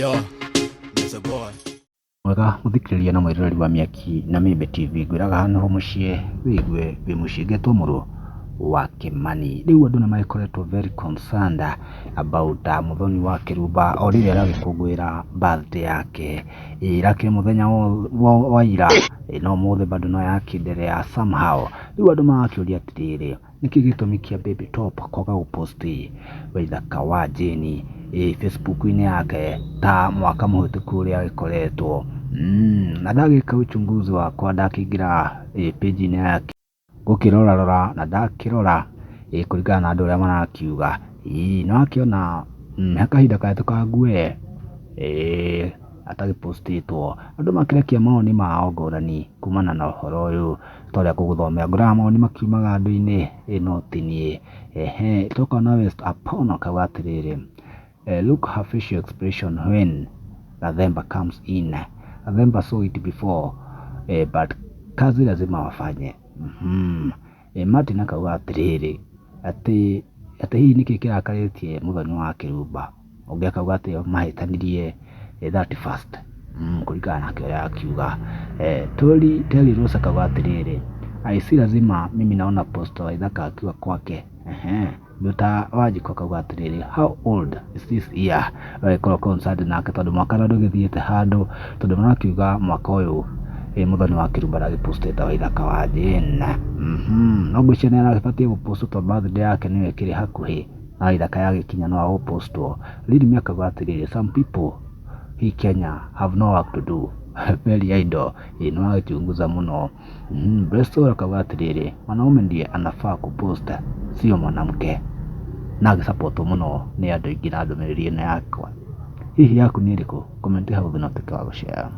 Yo, Mr. Boy. Mwega mũthikĩrĩria na mwĩroreri wa Mĩaki na Mĩmbe TV, ngwĩraga haha nĩho mũciĩ wĩigue wĩ mũciĩ ngetwo mũrũ wa Kĩmani. Rĩu andũ nĩ magĩkoretwo very concerned about Mũthoni wa Kĩrumba o rĩrĩa aragĩkũngũĩra birthday yake. Ĩrakĩrĩ mũthenya wa ira no ũmũthĩ bado no yakĩenderea somehow. Rĩu andũ marakĩũria atĩrĩrĩ, nĩkĩ gĩtũmi kĩa Baby Top kwaga gũpost Waithaka wa Jane Facebook-inĩ yake ta mwaka mũhĩtũku ũrĩa agĩkoretwo? Na ndagĩka uchunguzi wakwa, ndakĩingĩra page-inĩ yake gũkĩrorarora, na ndakĩrora kũringana na andũ ũrĩa marakiuga, nĩ wakĩona he kahinda kahĩtũkangu we atagĩpostĩtwo. Andũ makĩrekia mawoni mao ngũrani kumana na ũhoro ũyũ ta ũrĩa ngũgũthomera. Ngũraga mawoni makiumaga andũ-inĩ, no ti niĩ. Ehe, tũkona West Apollo akauga atĩrĩrĩ, "Look her facial expression when Gathemba comes in. Gathemba saw it before, but kazi lazima wafanye." Martin akauga atĩrĩrĩ, atĩ hihi nĩkĩ kĩrakarĩtie Mũthoni wa Kĩrumba? Ũngĩ akauga atĩ mahĩtanirie 31st, kũringana nake ũrĩa akiuga. Tori Terry Rose akauga atĩrĩrĩ, "I si lazima mimi naona post Waithaka akiwa kwake." Ehe. Nduta Wanjikũ akauga atĩrĩrĩ, "How old is this year?" Agĩkorwo concerned nake tondũ mwaka ũrĩa ndũgĩthiĩte handũ, tondũ marakiuga mwaka ũyũ Mũthoni wa Kĩrumba ndagĩpostĩte Waithaka wa Jane. No ngwĩciria nĩ aragĩbatiĩ gũpost tondũ birthday yake nĩyo ĩkĩrĩ hakuhĩ, na Waithaka yagĩkinya no agũpostwo. Lilmi akauga atĩrĩrĩ, "Some people hii Kenya have no work to do, very idle." Ĩ nĩ wagĩchunguza mũno. Bristol akauga atĩrĩrĩ, "Mwanaume ndiye anafaa kupost, sio mwanamke." Na agĩsapotwo mũno nĩ andũ aingĩ na ndũmĩrĩri ĩno yakwa. Hihi yaku nĩ ĩrĩkũ? Comment hau thĩ na ũtuĩke wa gũshare.